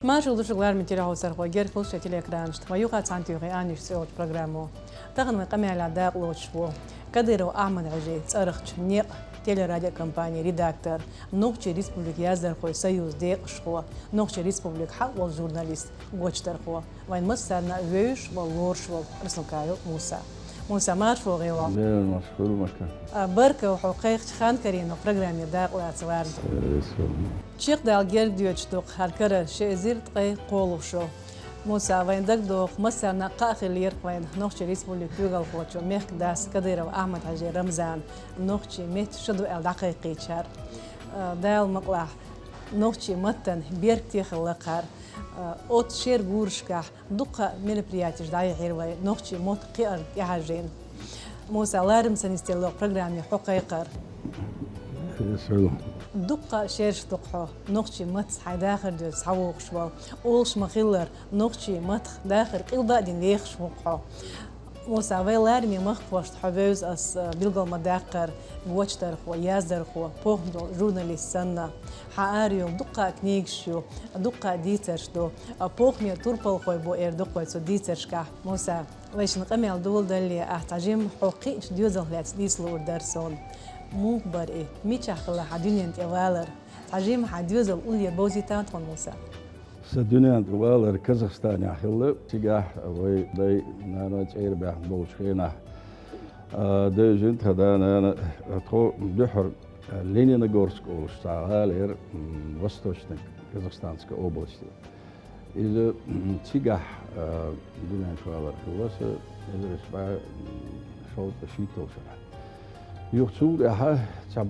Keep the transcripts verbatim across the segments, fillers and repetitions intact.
Маршал ду шуга, лараме телехьовсархой, герхал шун телеэкранашта. Вай юха цхьана тоьхий «Аннаш» цӀи йолча программо. Тахан вай къамаьлах дакъа лоацаш ва Кадыров Ахьмад-Хьажий цӀерагӀча некъа телерадиокомпане редактор, Нохчий Республика яздархой союза декъашхо, Нохчий Республика хьал волча журналист, гочдархо, вайна массарна а вевзаш ва лоруш вола Руснукаев Муса. Муса, марша вогӀийла. Дела марша хуьлда, Мака. А, баркал хьо кхайкхача ханкарийно программе дакъа лаца варна. Э, со. Чакхдала герга доьдуш ду-кх хӀара карара ши эзар ткъе кхоалгӀа шу. Муса, вайна дагадоху, массарна а кхаъ хиллера-кх вайна Нохчий Республика куьйгалхочо, мехкдас Кадыров Ахьмад-Хьажий Рамзана нохчийн меттан шу ду аьлла дӀакхайкхийча хӀара. А, Дала мукъалахь, нохчийн маттана беркате хилла-кх хӀара. А, оцу шеран гурашкахь дуккха а мероприятеш дӀаяьхьира вай нохчийн мотт кхиарна тӀехьажийна. Муса, ларам ца нисделла-кх программе хьо кхайкхар. Дуккха а шераш ду-кх хьо нохчийн маттаца хьайн дахар доьзна схьавогӀуш вола. Олуш ма-хиллара, нохчийн маттах дахар къилба а дина вехаш ву-кх хьо. Муса, вай лараме махкахошна хьо вевза ас, а, билгал ма-даккхара, гочдархо, яздархо, похӀма долу журналист санна. Хьан арайолу дуккха а книгаш ю, дуккха а дийцарш ду, а, похӀмера турпалхой бу эр ду-кх вай цу дийцаршкахь. Муса, вайшинна къамел доладалале, ахь цхьа жимма хьо кхиъначу доьзалх лаьцна нийса луур дара суна. Муха бара и? Мичахь хилла хьан дуьненна тӀе валар? Цхьа жимма хьан доьзал уллера бовзийтахьа тхуна, Муса. Сан дуьненна тӀе валар Казахстанехь хилла, цигахь вай дай, нана цӀера баьхна болчу хенахь, а, девзина тхан да, нана, тхо дуьххьара, а, Лениногорск олуш цхьа гӀала яра, м, Восточный Казахстанской области. Иза, м, цигахь, а, дуьненна тӀе валар хилла сан, эзар исс бӀе, м, шовзткъе шийтталгӀа шарахь. Юха цул тӀаьхьа цхьа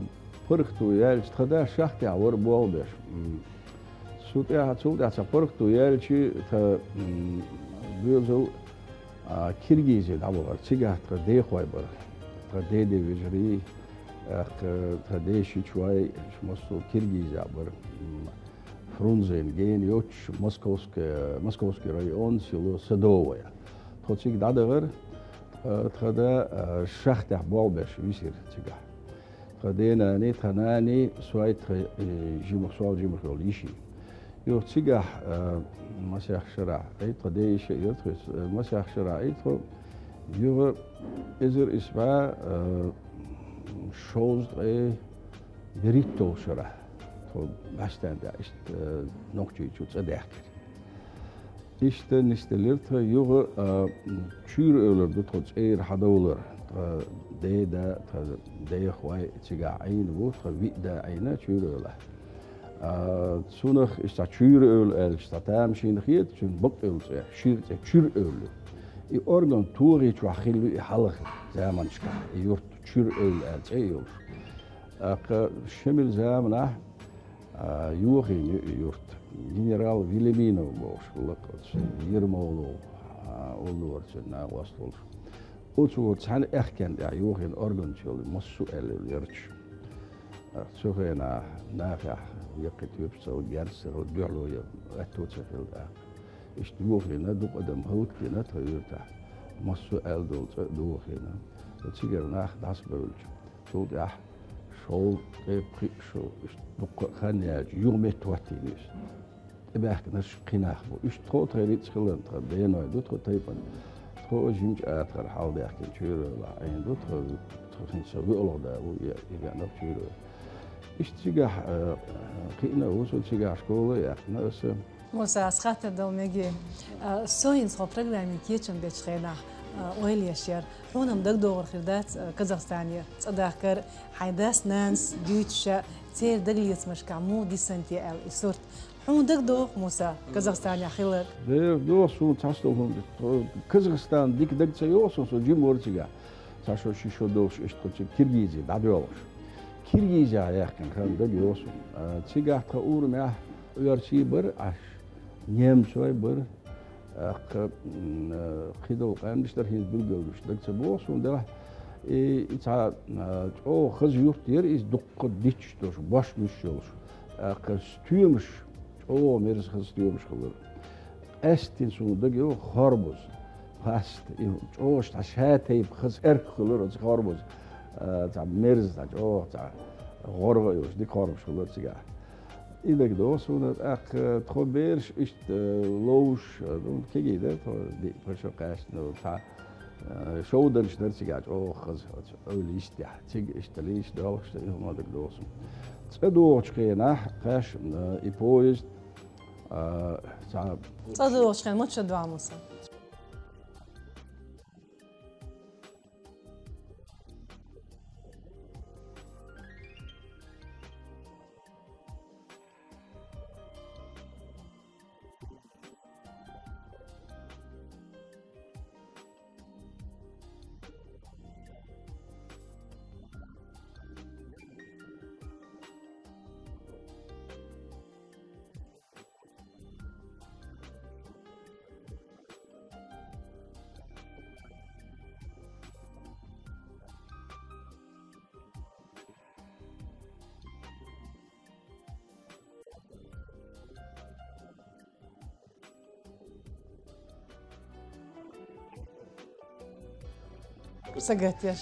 паргӀато яьлча, тхан да шахтехь вара болх беш. М, Цул тӀаьхьа, цул тӀаьхьа цхьа паргӀато яьлча, тхан, м, доьзал, а, Киргизе дӀабахара. Цигахь тхан дехой бара. Тхан деда вежарий, а, тха-, тхан дешичой, массо а Киргизехь бара. М, Фрунзен гена йоцуш, Московская, Московский район, село Садовое. Тхо цига дӀадахара, а, тхан да, а, шахтехь болх беш висира цигахь. Тхан денанний, тхан нанний, сой, тхан, э, жимах, сол жимах йолу йиший. Юха цигахь, э, масех шарахь, ай, тхан ден йиша а яра тхо, э, масех шарахь, ай, тхо, юха эзар исс бӀе, э, шовзткъе берхӀитталгӀа шарахь, тхо бӀаьстенна тӀехь иштта, э, Нохчийчу цӀа даьхкира. Иштта нисделира тхан юха, а, чуьйра-эвлара ду тхо цӀера хьадовлар. Тхан деда, тхан дехой цигахь Ӏийна бу, тхан виъ да Ӏийна чуьйра-эвлахь. А, цунах иштта чуьйра-эвла аьлча, цхьа тамашийна хета, цуьнан бакъ-эвла цӀе, шира цӀе чуьйра-эвла ю. И орган тохийчохь хилла ю и хьалха заманчохь, и юрт чуьйра-эвла аьлла цӀе а йолуш. ТӀаккха Шемил заманахь, а, йохийна ю и юрт. Генерал Вельяминов бохуш хилла-кх оцу Ермолов, а, уллорачун накъост волуш. Оцо цхьаьна аьхкенна тӀехь йохийна орган чу йолу массо а аьлла ярча. А, цу хенахь нахехь яккхий тоьпаш ца хилла, герз ца хилла, дуьхьало ян аьтто ца хилла тӀаккха. Иштта йохийна, дукха адам хӀаллакдина тхан юьртахь. Массо а аьлла долу цӀа а дохийна. Цигара нах дӀасабевлча. Цул тӀаьхьа шовзткъе пхиъ шу, иштта дуккха а хан яьлча, юха метта хӀоттийна иза. ТӀебаьхкинарш кхин нах бу. Иштта тхо а тхайн ницкъ хиларна, тхан деной ду тхо тайпана. Тхо а жимачу атагӀара хьалдаьхкина чуьйра-эвлахь Ӏийна ду, тхан, тхан хӀинца сан воьалгӀа да ву, и, и веана-кх чуьйра-эвла. Иштта цигахь, а, кхиъна а ву со, цигахь школа а яьккхина аса. Муса, ас хаттар дала мегий. А, со хӀинца хьо программе кечам бечу хенахь, а, ойла еш яра. Хьуна-м дагадогӀур хир дац, а, Казахстане цӀа дахкар, хьайн дас-нанас дуьйцуш, церан дагалецамашкахь муха дисина те аьлла и сурт. Хьуна дагадогӀу, Муса, Казахстанехь хилар? Дера, догӀу суна цхьа столхун. Казахстан дика дага ца йогӀу суна, со жима вара цигахь. Цхьа шо, ши шо долуш иштта кху цига Киргизе дӀадоьлхуш. Киргизехь яьккхина хан дага йогӀу суна. А, цигахь тхан урамехь оьрсий бара Ӏаш. Немцой бара, тӀаккха, м, э, кхидолу къаьмнаш дара хӀинца билгалдуш, дага ца богӀу суна делахь. И, и цхьа, а, чӀогӀа хаза юрт яра иза, дуккха дитча долуш, бош-буьш йолуш. ТӀаккха стоьмаш, чӀогӀа мерза хаза стоьмаш хилара. Къаьсттина суна дага йогӀу хорбуза, паста, и чӀогӀа цхьа ша тайпа хаза эрк хилара оцу хорбуза. А, цхьа мерза, цхьа чӀогӀа, цхьа гӀоргӀа а йолуш, дика хорбуш хилара цигахь. И дагадоагӀа суна, тӀаккха тхо бераш иштта ловш, ну, кегий дара тхо, диъ-пхи шо кхаьчна, цхьа, э, шовданаш дара цигахь чӀогӀа хаза, оцу Эвлийск тӀехь. Цига иштта лийча доаллаш дар, и хӀума дагадоагӀа суна. ЦӀа догӀучу хенахь кхаьчна, э, и поезд, э, цхьа... ЦӀа догӀучу хенахь мича догӀу, Муса? Сагатеш.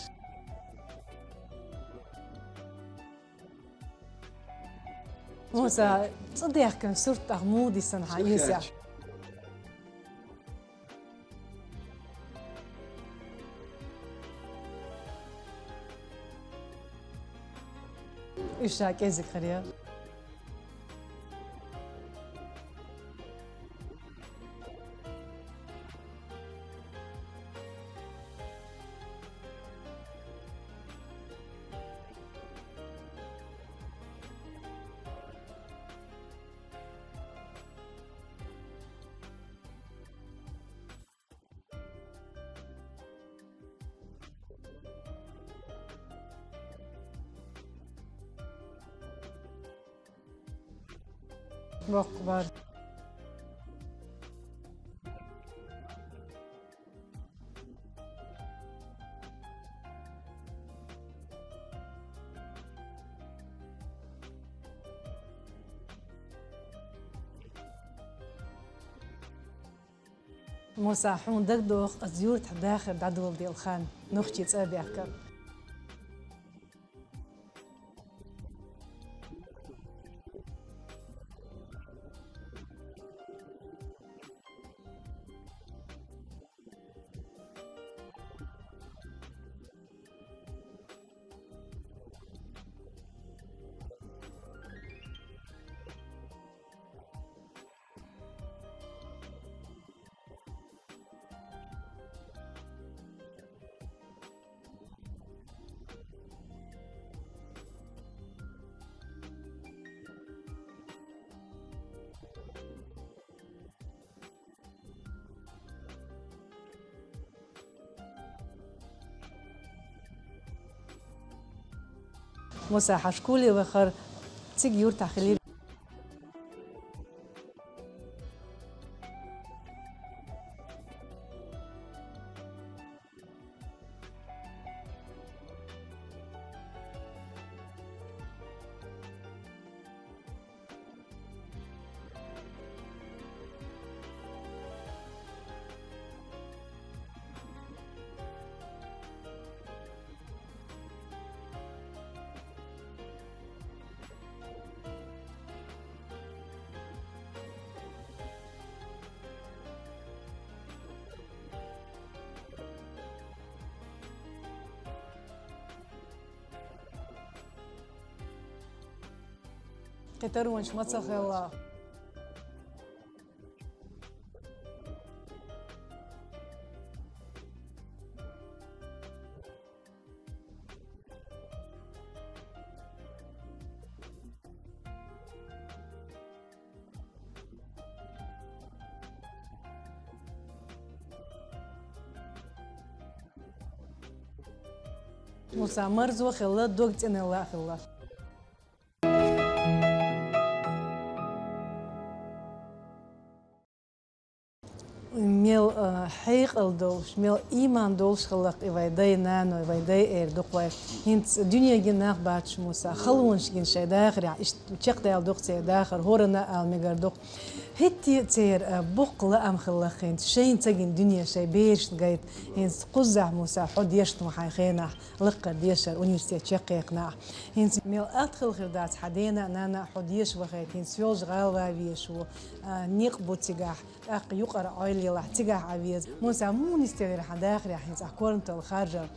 Муса, цӀа даьхкина сурт ахь муха дисна хьан, Исаьх? Уьш ша кӀезиг хир яра. Боккха бар. Муса, хьуна дагадогӀу, ас юьртахь дахар дӀадоладелла хан, нохчий цӀа баьхкар? Муса, хьан школе вахар цига юьртахь хилира? Кхин таронаш ма ца хилла. Муса, марзо хилла, дог цӀенелла а хилла. Мел, э, хьекъал долуш, мел ийман долуш хилла-кх и вайн дай-наной, вайн дай-эр ду-кх вай. ХӀинца дуьненан нах бацаш, Муса, халонаш гина шайн дахарехь, иштта чекхдаьлла ду-кх церан дахар, хӀоранна а ала мегар ду-кх. ХӀетте а церан, э, боккха лаам хилла-кх хӀинца, шайна ца гина дуьне шайн берашна гайта. ХӀинца кхузахь, Муса, хьо дешна ву хьайн хенахь, лаккхара дешар, университет чекхъяьккхинехь. ХӀинца мел атта хилла хир дац хьан дена а, нана а хьо деша вахийта, хӀинца Соьлжа-ГӀала ван везаш ву, а, некъ бу цигахь, тӀаккха юкъара Ӏойла елахь цигахь Ӏан веза. Муса, муха нисделира хьан дахарехь хӀинца ахь корматалла харжар?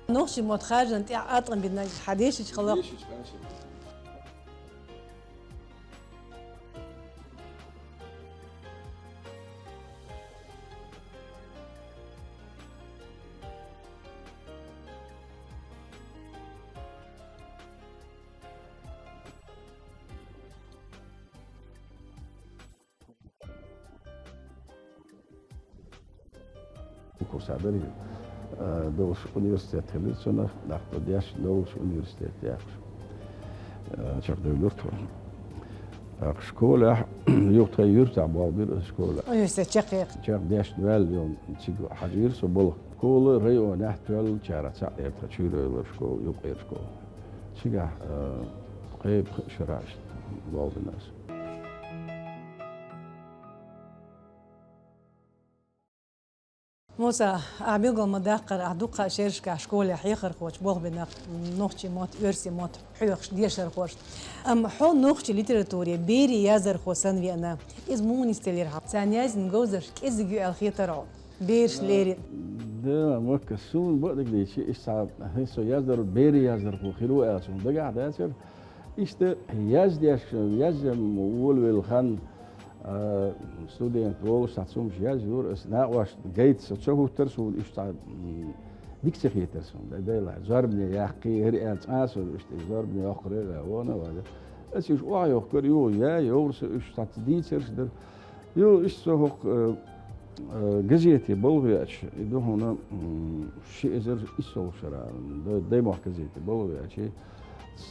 Нохчийн мотт харжарна тӀехь атта бина хьан дешича хала. Курса дара, э, долуш университет хилира цунах, нах тӀе деш долуш университет яьккхаш. Э, чекхдевлира тхо. ТӀаккха школехь, юха тхайн юьртахь болх бира аса школехь. Университет чекхъяьккха. Чекхдеш ваьлла йолу цига хьажийра со болх. Школа районехь тоьллачарах цхьаъ яра тхан Чуьйра-Эвлара школа, юккъера школа. Цигахь, э, кхайкха шарахь иштта болх бина аса. Муса, ахь билгал ма-даккхара, ахь дуккха а шерашкахь школехь хьехархочух болх бина, нохчийн мотт, оьрсийн мотт хьоьхуш дешархошна. Амма хьо нохчийн литературе берийн яздархо санна веана, иза муха нисделира хьан? Царна яздина говзарш кӀезиг ю аьлла хетара хьуна, берашна лерина? Да, Макка, суна бакъдерг дийцича, иштта цхьа хӀинца со яздар-, берийн яздархо хир ву аьлла суна дагахь дацара. Иштта яздеш, язъян волавелла хан, а, студент волуш цхьацца хӀуманаш язйора аса, накъосташна гайта со ца хӀуттара суна, уьш цхьа, м, дика ца хетара суна, дай-, дайлахь. Зорбане яккхий, хӀара аьлла цкъа а со, иштта зорбане йоккхура а вона а вада. Аса уьш охьайохкура юха, я, йовра со уьш, цхьацца дийцарш дара. Йо, иштта со хӀокху, э, э, газете балха веача, и ду хьуна, м, ши эзар иссалгӀа шарахь, м, дай-, Даймохк газете балха веача,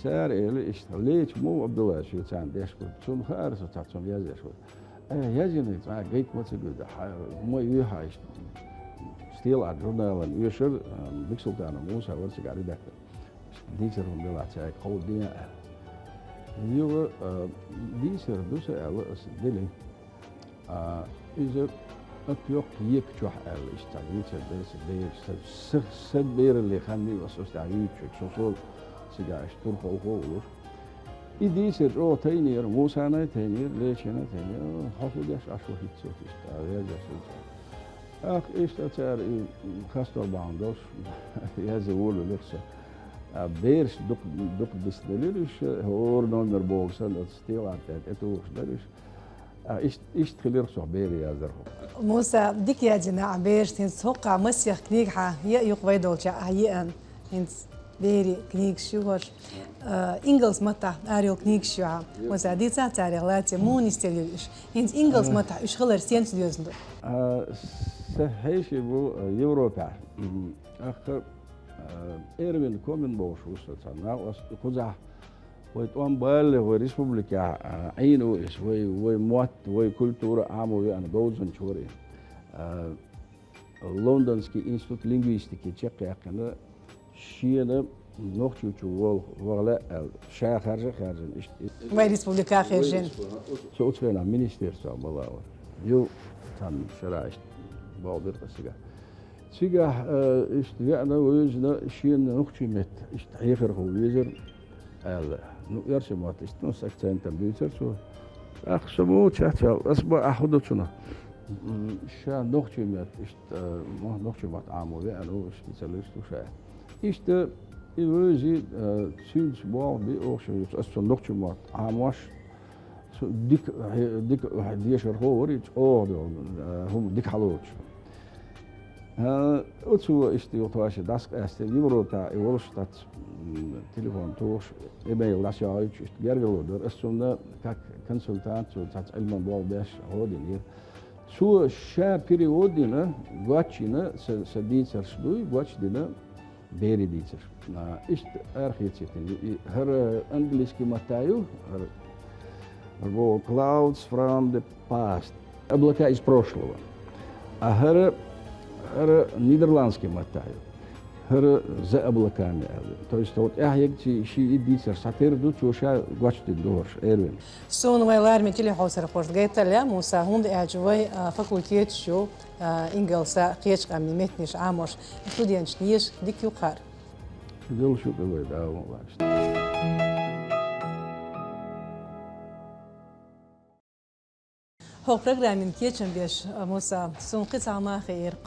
цара элира иштта, Леча ма ву Ӏабдулла шен царна деш вара. Цунна хаьара со цхьацца хӀума язъеш вара. Э, язйинарг цкъа гайта ма ца гуьду, хьа-, ма юьйхьа иштта. Стелаат журналан оьшура, э, Бексултанов Муса вара цигахь редактор. Дийцар хӀума делахь цаьрга кховдадехьа аьлла. Юха, а, дийцар ду сан аьлла аса, дели. А, иза ат йоккха ека чохь аьлла, иштта цхьа дийцар дара сан бераш, сан, сан, сан бераллин хан ю аса, аса тӀехь юьйцучуьнга, со, со цигахь иштта турхалхо а волуш. И дийцар чӀогӀа тайнера, Мусана а тайнера, Лечина а тайнера, хьо хӀун деш Ӏаш ву хӀинца, иштта, а, везаш ву цхьа. Ах, иштта цара и хастор бахьана долуш, язъян волавелира со. А бераш дукха, дукха дисделира уьш, хӀора номер боху санна, оцу стелаат тӀе тӀетухуш дара уьш. А иштта, иштта хилира со берийн яздархо. Муса, дика яздина ахь берашна, хӀинца хӀокху масех книга хьан, е а юкъа вай долчохь ахь еана. ХӀинца берийн книгаш ю хӀорш. Э, ингалс маттахь арайолу книгаш ю хьан. Муса, дийцахь царех лаьцна, муха нисделира уьш? ХӀинца ингалс маттахь уьш хилар сенца доьзна ду? А, сан хьеший бу, э, Европехь. Мгм. ТӀаккха, э, Эрвин Комин бохуш ву сан цхьа накъост, кхузахь вай тӀом балале, вай республикехь, э, Ӏийна ву иза, вай, вай мотт, вай культура Ӏамо веана говзанча вара и. Э, Лондонский институт лингвистики чекхъяьккхина, шена Нохчийчу ваха лаьа аьлла, ша харжа а хаьржина иштта. Вай республика а хаьржина. Со оцу хенахь министерствехь бала вара. Ю, цхьана шарахь иштта болх бира аса цигахь. Цигахь, э, иштта веана, вевзина, шена нохчийн меттан иштта хьехархо везара аьлла. Ну, оьрсийн мотт иштта, ну, с акцентом дуьйцура цо. ТӀаккха со муха чохь аьлла, аса боху, ахь хӀун ду цунах? М, ша нохчийн меттан иштта, э, мо-, нохчийн мотт Ӏамо веана ву, специалист ву ша. Иштта и вевза, э, цуьнца болх бу оха шуьйра, ас цу нохчийн мотт Ӏамош, цу дика, хье-, дика хье-, дешархо вара и чӀогӀа долу, э, хӀума дика хьалоцуш. Э, оцо иштта юха тхоьш дӀасакъаьстина, Европа и волуш дац, м, телефон тухуш, имейл дӀасайоуьйтуш, иштта гергарло дара. Ас цунна как консультант, цо цхьацца Ӏилман болх беш гӀо динера. Цо ша перевод дина, гочйина, са, са дийцарш дуй, гочдина, берийн дийцарш. А, иштта арахецийта ю. И хӀара английский матта ю, хӀара, хӀара боху Clouds from the past, облака из прошлого. А хӀара, хӀара нидерландский матта ю. ХӀара за облаками аьлла. То есть, вот тӀаьхьа егций ши и дийцарш схьатера ду, цо ша гочдина ду хӀорш, Эрвин. Суна вайн лараме телехьовсархошна гайталла, Муса, хӀунда аьлча вай, а, факультеташ ю, а, ингалсан, кхечу къаьмнийн меттанаш Ӏамош, студенташна езаш дика юкъара. Делла шу тӀе вай, да, вон вац. ХӀокху программин кечам беш, а, Муса, суна кхин цхьа хӀума хиира.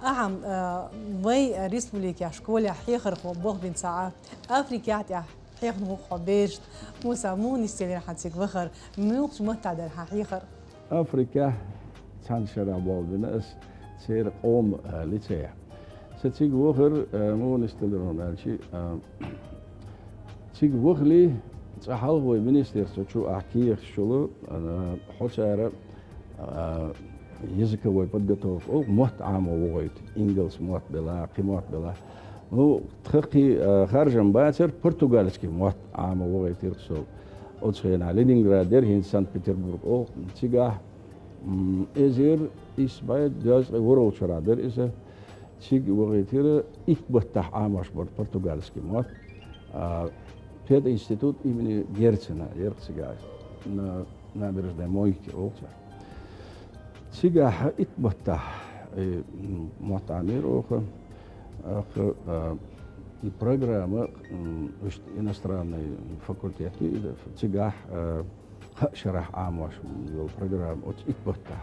Ахьа, а, вай республикехь школехь хьехархо болх бина ца Ӏа, Африкехь тӀехь хьехна ву хьо берашна. Муса, муха нисделира хьан цига вахар, муьлхачу маттахь дара хьан хьехар? Африкехь цхьана шарахь болх бина ас церан къоман, а, лицейхь. Сан цига вахар, а, муха нисделира хьуна аьлча, а, цига вахале, цкъа хьалха вай министерство чу ахь кехаташ чу ло, а, хьо цара, а, языковой подготовка олу, мотт Ӏамо вохуьйту, ингалс мотт белахь, кхин мотт белахь. Ну, тхан кхин, а, харжам бацара, португальский мотт Ӏамо вохуьйтира со. Оцу хенахь Ленинград дера, хӀинца Санкт-Петербург олу. Цигахь, м, эзар исс бӀе дезткъе ворхӀалгӀачу шарахь дара иза. Цига вахийтира, итт баттахь Ӏамош бара португальский мотт. А, пединститут имени Герцена яра цигахь, на, Набережной Мойке олу цара. Цигахь итт баттахь, э, м, мотт Ӏамийра оха. Аха, а, и программа, м, иштта иностранный факультет ю иза, цигахь, а, кхаа шарахь Ӏамош йолу программа оцу итт баттахь,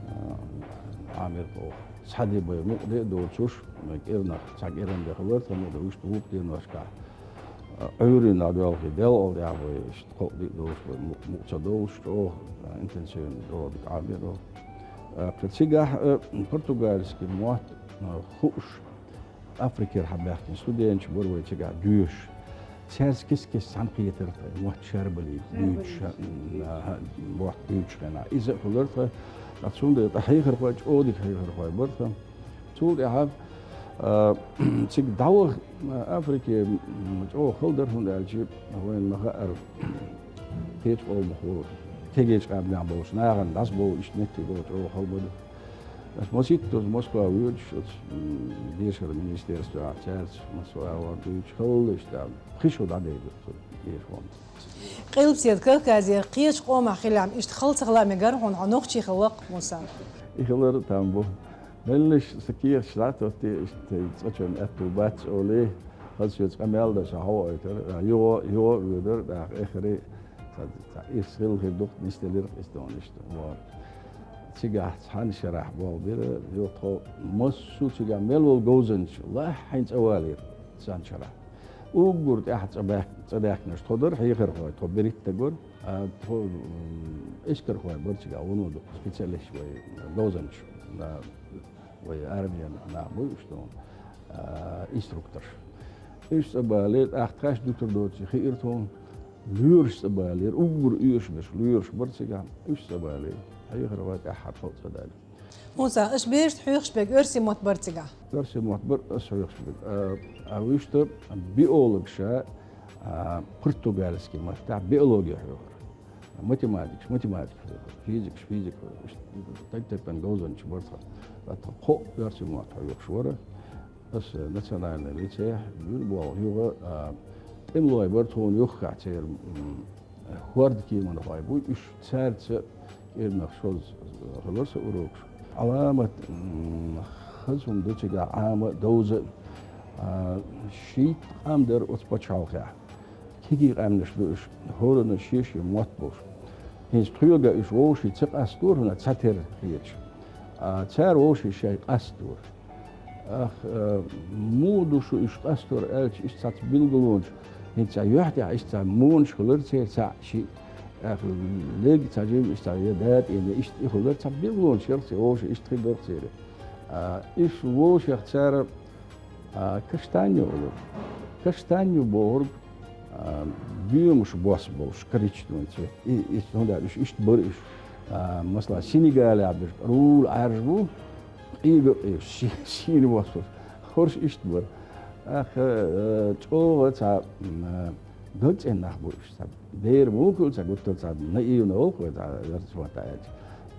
а, Ӏамийра оха. Цхьа де бен мукъа де а доцуш, кӀирнах цхьа кӀиран де хилара, тхо мукъа де вуьшта вукху деношкахь, а, Ӏуьйранна дӀадоьлхий, делкъал тӀехь бен иштта кхоъ де а долуш бен, мукъа, мукъа ца долуш, чӀогӀа, а, интенсивно догӀу дика Ӏамийра оха. А, кхин цигахь, а, португальский мотт, а, хууш, Африкера хьабаьхкина студенташ бара вай цигахь доьшуш. Цаьрца кест-кеста цхьаьнакхетара тхайн мотт шарбалийта, шарбалийта дуьйцуш, м, аха, мотт дуьйцуш хенахь. Иза а хуьлура тхан, ткъа цундела тхан хьехархой, чӀогӀа дика хьехархой бара тхан. Цул тӀаьхьа, а, цига дӀаваха, а, Африке, м, чӀогӀа хала дара, хӀунда аьлча вайна ма-хаъара, кхечу къомах волу, кегийчу къаьмнехь болчу нахана дӀасабовла иштта меттиг чӀогӀа хала бара. Ас масийтта Москва воьдуш, оцу, м, дешаран министерствехь цаьрца Москва ван дуьйцуш хилла иштта, пхи шо дӀадайдира цу дешархойн. Къилбаседа Кавказера кхечу къомах хилахь, иштта хала ца хила мегара хьуна, хьо нохчи хилла-кх, Муса? И хилар а там бу. Меллаша сан кехаташ дӀа а тоттий, иштта цкъачунна аьтту бац олий, хаза соьца къамел дан ша хьо ойтара, юха, юха а воьдура, тӀаккха эххар а, ца, ца, ирс хилла хир ду-кх, нисделира-кх иза тхуна иштта. Вот. Цигахь цхьана шарахь болх бира, юха тхо массо а цигахь мел волу говзанча лахьийна цӀа валийра цхьана шарахь. Уггар тӀаьхьа цӀа баьк-, цӀа даьхкинарш тхо дара, хьехархой, тхо берхӀитта стаг вара, а тхо, м, эскархой бара цигахь, вуно дукха специалист вай говзанча, а, вай армин нах буй уьш тхуна, а, инструкторш. Уьш цӀа балийра, тӀаккха тхаьш дуьтур доций хиира тхуна, лоьраш цӀа балийра, уггар оьшуш берш лоьраш бара цигахь, уьш цӀа балийра. Хьехархой тӀаьххьара тхо а цӀа далийра. Муса, аша берашна хьоьхуш берг оьрсийн мотт бара цигахь? Оьрсийн мотт бара аса хьоьхуш берг. А, а вуьшта биологаша, а, португальский маттахь биологи хьоьхура. Математикаш, математика хьоьхура. Физикаш, физика хьоьхура. Тайп-тайпана говзанчаш бара тхан. Ткъа тхан кхоъ оьрсийн мотт хьоьхуш вара. Аса национальный лицейхь юьра болу юха, а, тӀемалой бара тхуна юххехь церан, м, хӀордан кеманхой буй, уьш цаьрца кӀирнах шозза хилара сан урокаш. Ӏаламат, м, хаза хӀума ду цигахь, Ӏама а, довза а, а, шийтта къам дара оцу пачхьалкхехь. Кегий къаьмнаш ду уьш, хӀораннан шен-шен мотт болуш. ХӀинца тхоьга уьш вовшийн ца къастора, хӀунда цхьатерра хеташ. А цара вовшийн шайн къастора. Ах, э, муха ду шу уьш къастош аьлча, иштта цхьацца билгалонаш, хӀинца юьхь тӀехь иштта цхьа монаш хилар церан цхьаъ шиъ. Ах, лерг цхьа жима иштта я датӀена, иштта и хилар цхьа билгалонаш яра церан, вовшах иштта хир дара церан. А, уьш вовшах цара, а, каштанья олура. Каштанья бохург, а, боьмаш бос болуш, коричневый цвет. И, и, ну да, уьш иштта бара уьш. А, масала, Сенегалехь берш, рула Ӏаьржа бу, къега а къегаш, си-, сийна бос болуш. ХӀорш иштта бара. ТӀаккха, э, чӀогӀа цхьа, м, э, дог цӀена нах бу уьш. Цхьа бер муха хуьлу ца гуттар, цхьа наивна волу вай, цхьа ярцван аьлча.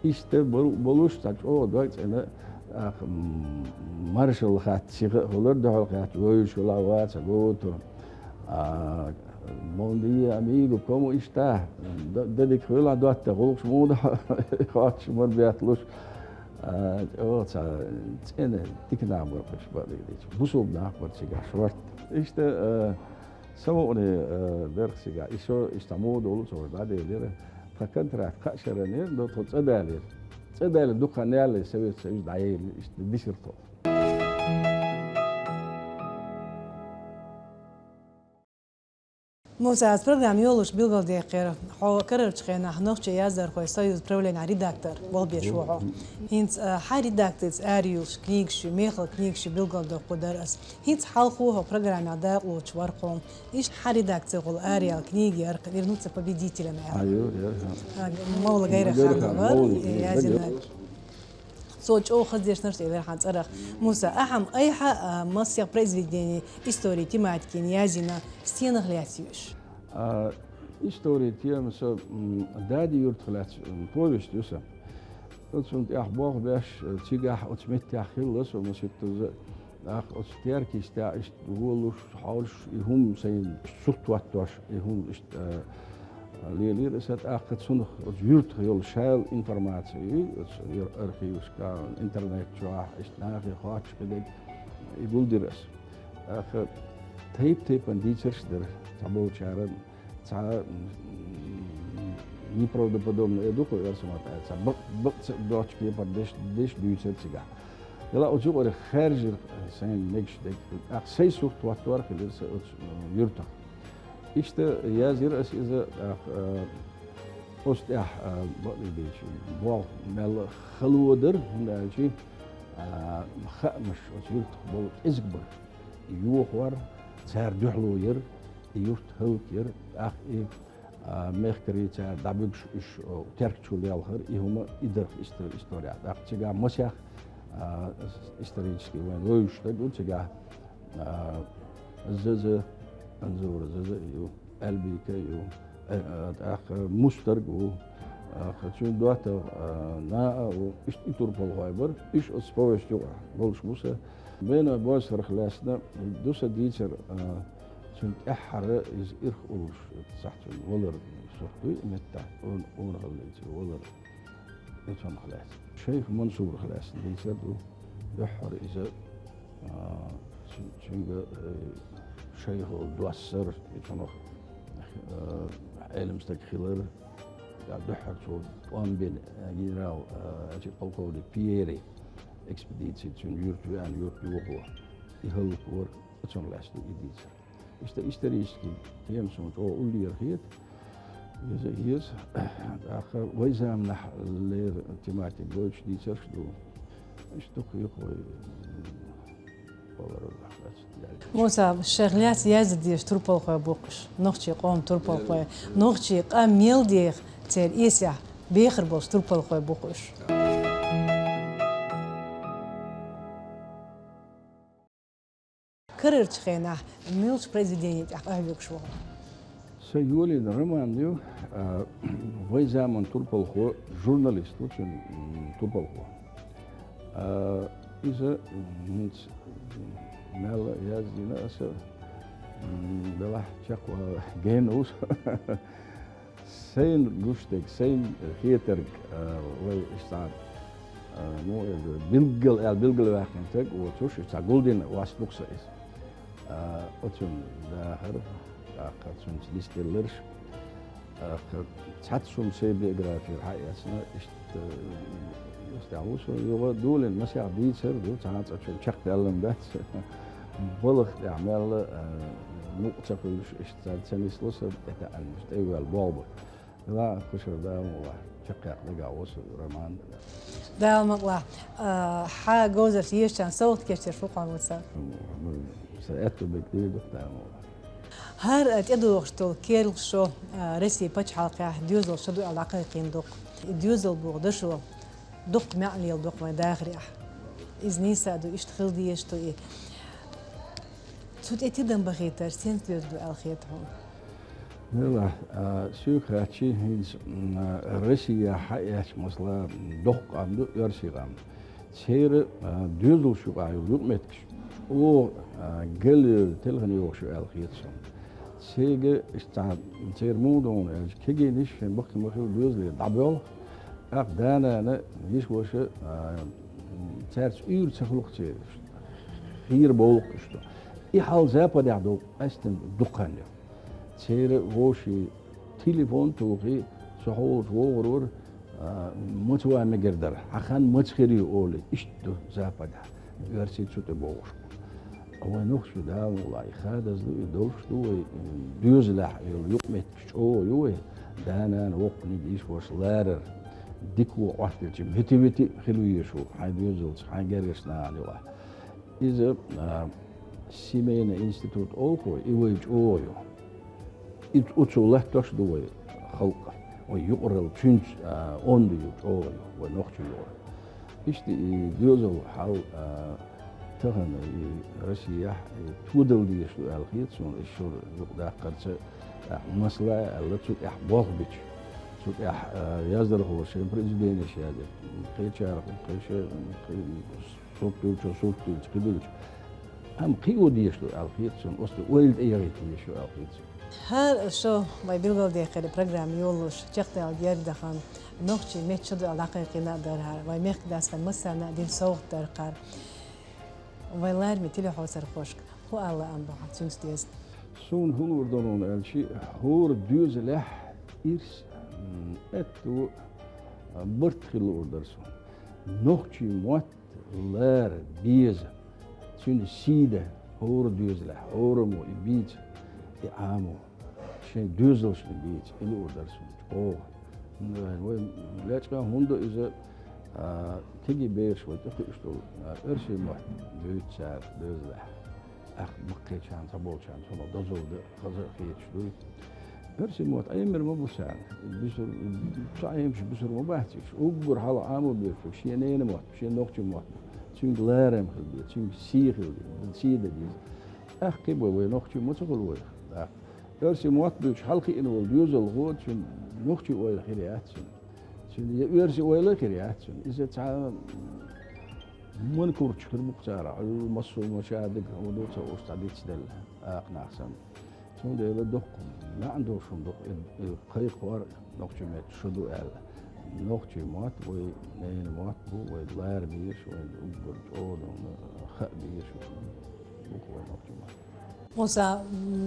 Иштта бол-, болуш цхьа чӀогӀа дог цӀена, ах, м, маршалла хатта сиха а хилар, дуьхьал кхаьчча вевзаш хилла вац, гуттар. А, bom dia, amigo, como está? Д-, дан дика хуьлахь, доттагӀа, гӀуллакхаш муха ду? Хоттуш мара бетталуш. А, чӀогӀа цхьа цӀена дика нах бара кхуьш, бакъдерг дийцича. Бусулба нах бара цигахь шортта. Иштта, а, Самукъане, э, берх цигахь. И со, иштта муха долу ца вара дӀаделира. Тхан контракт кхаа шеран яра, но тхо цӀа далийра. ЦӀа далийна дукха хан ялале Совет Союз дӀаелира, иштта дисира тхо. Муса, ас программа йолуш билгалдаьккхира, хьо карарчу хенахь Нохчийн яздархойн союзан правленин редактор волуш ву хьо. ХӀинца, э, хьан редакцица араюьйлуш книгаш ю, мехала книгаш ю билгалдоккхур дара ас. ХӀинца хьалхо хьо программехь дакъалоцуш вара хьуна. Иштта хьан редакцехула араяьлла книга яра, «Вернуться победителем» аьлла. А, ю, яра, ха. А, Мовла Гайра Гайра хан, Мовла, ю, язйина. Цо чӀогӀа хаза дешнарш элира хьан цӀарах. Муса, ахьа-м айхьа, а, масех произведени историн тематикина язйина, стенах лаьцна ю уьш? А, историн тема сан, м, Дади-Юьртах лаьцна, м, повесть ю сан. Оцунна тӀехь болх беш, цигахь оцу меттехь хилла со маситтаза. ТӀаккха оцу Теркйистехь иштта волуш, хьовсуш, и хӀума сайна сурт хӀоттош, и хӀума иштта, а, лелийра аса. ТӀаккха цунах оцу юьртах йолу шайла информаци ю, оцу ю-, архивашкахь, интернет чохь, иштта нахе хоттуш хиларг, и гулдира аса. ТӀаккха тайп-тайпана дийцарш дара, цхьаболчара цхьа, м, неправдоподобно э ду-кх, оьрсийн маттахь аьлча, цхьа бакъ-, бакъ ца доцучу кепара деш, деш дуьйцура цигахь. Делахь оцу юкъара хаьржира сайна мегаш дерг. ТӀаккха сайн сурт хӀоттор хилира сан оцу, м, юьртах. Иштта язйира аса иза, тӀаккха, э, оцу тӀехь, э, бакъдерг дийцича, болх мел хало дара, хӀунда аьлча, э, хаамаш оцу юьртах болу кӀезиг бара. Йохор, цара дуьхьало яра, и юрт хӀаллакьяра, тӀаккха и, а, мехкарий цара дӀабуьгуш уьш, а, Теркйичул ялхара, и хӀума и дара исто-, исторехь. ТӀаккха цигахь масех, а, исторический вайн вевзаш стаг ву цигахь, а, Заза, Анзора Заза а ю, Аьлбика а ю, э, э, тӀаккха Мустарг а ву, тӀаккха цуьнан доттагӀа, а, Наа а ву, иштта и турпалхой бара, уьш оцу повесть юкъахь болуш бу сан. Бена Босарах лаьцна ду сан дийцар, а, цуьнан тӀаьххьара иза ирх уллуш, цхьаъ цуьнан валар сурт дуй и меттехь, къона-, къонахаллица валар, и цунах лаьцна. Шайх Мансурах лаьцна дийцар ду, дуьххьара иза, а, цу-, цуьнга, э, шайх доссар, и цунах, э, Ӏелам стаг хилар, я дуьххьара цо тӀом бина, э, генерал, э, чи полковник Пьери экспедици цуьнан юьрта веана, юьрта йохо, и хӀаллаквора, оцунах лаьцна ду и дийцар. Иштта исторический тема суна чӀогӀа уллера хета. Иза, иза, тӀаккха вай заманахь леррина тематика гойтуш дийцарш ду. Иштта дукха ю-кх вай, м, валар а лаьцна. Муса, шайх лаьцна яздан дезаш турпалхой бу-кх уьш, нохчийн къоман турпалхой. Нохчийн къам мел деха церан эсехь бехар болуш турпалхой бу-кх уьш. Карарчу хенахь муьлхачу произведенин тӀехь къахьоьгуш ву хьо? Сан йолийна роман ю, а, вайн заманан турпалхо, журналист ву цуьнан, м, турпалхо. А, иза, м, хӀинца мел яздина аса, м, делахь чекхвала гена ву со. Сайна гуш дерг, сайна хетарг, а, вай иштта, а, ну, иза билггал аьлла, билгалваьккхина стаг воцуш, иштта гулдина васт ву-кх сан иза. А, оцунна дахар, тӀаккха цуьнца нисделларш, тӀаккха цхьацца хӀума сайн биографера хьаэцна, иштта, а, ТӀехь ву со юха долийна масех дийцар ду, цхьа а цӀа чу чекхдаьлла дац. Балха тӀехь мелла, а, мукъа ца хуьлуш, иштта цара ца нисло сан, тӀе таьӀаллаш, тӀе а ваьлла болх бу. Ла, кхушара Дала мукъ лахь, чекхъяккха дагахь ву сан роман. Дала мукъ лахь, а, хьан говзарш ешачарна совгӀат кечдеш ву хьо, Муса? Сан аьтту бекъ дийр ду-кх, Дала мукъ лахь. ХӀара, а, тӀедогӀуш долу керла шо, а, Россин пачхьалкхехь доьзалан шо ду аьлла дӀакхайкхийна ду-кх. И доьзал боху дашо дуккха маьӀна леладо-кх вайн дахарехь. Иза нийса а ду, иштта хила дезаш ду и. Цу тӀе тидам бахийтар сенца доьзна ду аьлла хета хьуна? Мила, а, соьга хаьттича, хӀинца, м, а, Россехь хьаэцча, масала, доккха къам ду, оьрсийн къам. Церан, а, доьзалш юкъахь йолу юкъаметтигаш чӀогӀа, а, галъевлла, телхина йогӀуш ю аьлла хета суна. Церан, иштта цхьа, церан муха ду аьлча, кегийнаш шайн баккхий ма-хиллара доьзале дӀабоьлху, тӀаккха да-нана, йиша-ваша, а, цаьрца уьйр ца хуьлу-кх церан. Хийра бовлу-кх уьш ду. И хьал Западехь долу къаьсттина дукха хан ю. Церан вовшийн телефон тухий, со хьолахь вогӀур вара, а, маца ван мегар дара, хьан хан маца хир ю олий, иштта ду Западехь, оьрсий цу тӀе богӀуш. Вайн нохчий, Дала мукъ лахь, и хадаза ду, и долуш ду вай, м, доьзалехь йолу юкъаметтигаш чӀогӀа ю вай, да-нана, воккханиг, йиша-ваша ларар, дика вон Ӏоттаделча, вити-вити хила везаш ву хьайн доьзалца, хьайн гергарчу нахана юкъахь. Иза, а, семейный институт олу-кх вай, и вай чӀогӀа ю. И оцо латтош ду вай халкъ. Вай юкъаралла цуьнца, а, онда ю, чӀогӀа ю, вай нохчийн юкъара. Иштта и доьзал хьал, а, тахана и Россехь, и тодала дезаш ду аьлла хета суна, и шура юкъадаккхарца, а, масала аьлла, цу тӀехь болх бича. Цу тӀехь, а, яздархоша шайн произведенеш язъян, кхечара, кхечара, кхе-, сурт дуьллучо сурт дуьллуш, кхидуьллуш. Амма кхио дезаш ду аьлла хета суна, оцу тӀе ойла тӀеяхийта дезаш ю аьлла хета суна. ХӀара шо вай билгалдаьккхира программа йолалуш, чекхдаьлла герга дахана, нохчийн меттан шо ду аьлла дӀакхайкхийна а дара хӀара, вайн мехкан дас вайна массарна а дина совгӀат дара хӀара. Вайн лараме телехьовсархошка хӀун ала лаам бу хьан цуьнца дезна? Суна хӀун луур ду аьлча, хӀора доьзалехь ирс, м, аьтту, а, барт хила луур дара суна. Нохчийн мотт лара беза, цуьнан сий дан, хӀора доьзалехь, хӀораммо и бийца, и Ӏамо, шайн доьзалшна бийца, и луур дара суна чӀогӀа. Вай лечкъа хӀунда иза, а, кегий бераш вай тӀекхуьуш долу, а, оьрсийн мотт буьйцу цара доьзалехь. Ах, баккхийчарна, цхьаболчарна цунах дозалла дан хаза а хеташ дуй. Оьрсийн мотт Ӏемар ма бу царна. Бусур-, ца Ӏемаш бусур ма бац уьш. Уггар хьалха Ӏамо боьхуш верг шен ненан мотт, шен нохчийн мотт бу. Цуьнга ларам хила деза, цуьнга сий хила деза, сий дан деза. ТӀаккха кхин бу вай нохчий ма ца хуьлу вайх. ТӀаккха оьрсийн мотт буьйцуш хьалха хиъна волу доьзалхо, цуьнан нохчийн ойла хир яц цуьнан. Цуьнан я оьрсийн ойла хир яц цуьнан. Иза цхьа ман курчаш хир бу-кх цара, массо а ма ша дерг хӀун ду ца хууш цхьа дицделла, акха нах санна. Цундела дуккха маьӀна долуш хӀума ду-кх и, и кхайкхор нохчийн меттан шо ду аьлла. Нохчийн мотт вай ненан мотт бу, вай лара дезаш, вай уггар чӀогӀа хаа дезаш бу-кх вай нохчийн мотт. Муса,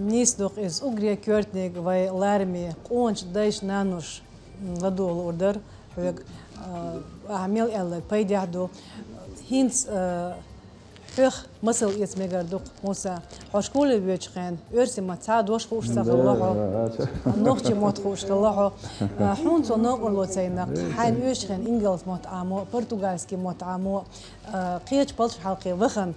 нийса ду-кх иза, уггаре коьртаниг вай лараме къоначу дайша-наноша ладогӀа луур дара хьоьга, а, ахьа мел аьлларг пайдехь ду. ХӀинца, а, хьоьх масал эца мегар ду-кх, Муса. Хьо школе воьдучу хенахь оьрсийн мотт цхьа дош хууш ца хилла хьо, нохчийн мотт хууш хилла хьо. А, хьуна цо новкъарло ца йина-кх, хьайна оьшучу хенахь ингалс мотт Ӏамо, португальский мотт Ӏамо, а, кхечу пачхьалкхе вахана,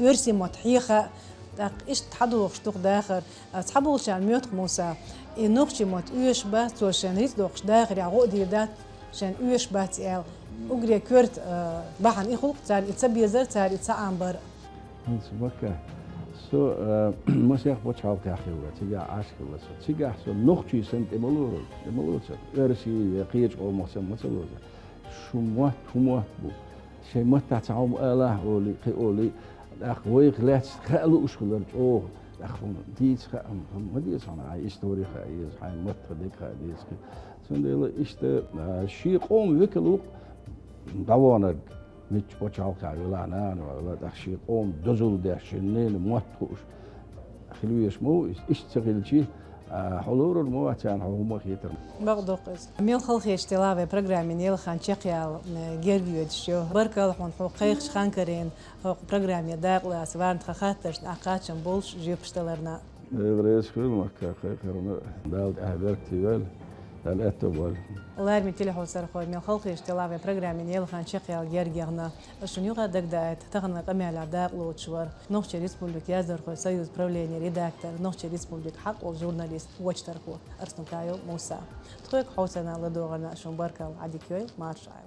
оьрсийн мотт хьеха, тӀаккха иштта хьадогӀуш ду-кх дахар. А, цхьаболчарна моьтту-кх, Муса, и нохчийн мотт оьшуш бац, цо шайна рицкъ доккхуш дахарехь гӀо а дийр дац, шайна оьшуш бац аьлла. Уггаре коьрта, а, бахьана и хуьлу-кх царна и ца безар, цара и ца Ӏамбар. ХӀинца баккхий, со, а, масех пачхьалкхехь хилла, цигахь Ӏаш хилла со. Цигахь со нохчий санна тӀе ма лоцура, тӀе ма лоцура. Оьрсий я кхечу къомах санна ма ца лоцура. Шун мотт хӀун мотт бу? Шайн маттахь цхьа хӀума алахь олий, кхин олий, тӀаккха вайх лаьцна хаа лууш хилар чӀогӀа. ТӀаккха хӀума дийца хаа, хӀума ма деза хьуна, хьайн истори хаа еза, хьайн маттах дерг хаа деза кхин. Цундела иштта, а, шен къоман векал ву-кх дӀаваханарг, мичча пачхьалкхехь велахь, нана велахь, тӀаккха шен къоман дозалла деш, шен ненан мотт хууш хила везаш ма ву иза. Иштта ца хилча, А, хьо лорур ма вац, хьо хӀумма хетар. Бакъ дукха иза. Мел халахеташ тела вай программе ялхан чекхъяла, э, герга йойташ ю. Баркал хьона, хьо кхайкхача ханкарен, хьо программе дакъа лаца, варна тха хаттаршна кхачам болаш жоьпаш даларна. Дала реза хуьлда, Макка, кхайкхарна, Дала тӀехьа беркате йойла, Дала аьттув бойла. Лараме телехьовсархой, мел халахеташ тела вай программе ялхан чекхъяла герга яхна. Шун юкъа дагадоагӀийта, тахан вай къамаьлах дакъа лоацаш вар Нохчий Республикан яздархой союза правлене редактор, Нохчий Республикан хьакъ волча журналист, вочтархо Арснукаев Муса. Тхоьга хьовсарна, ладувгӀарна шун баркал, Ӏадика йойла, марша Ӏойла.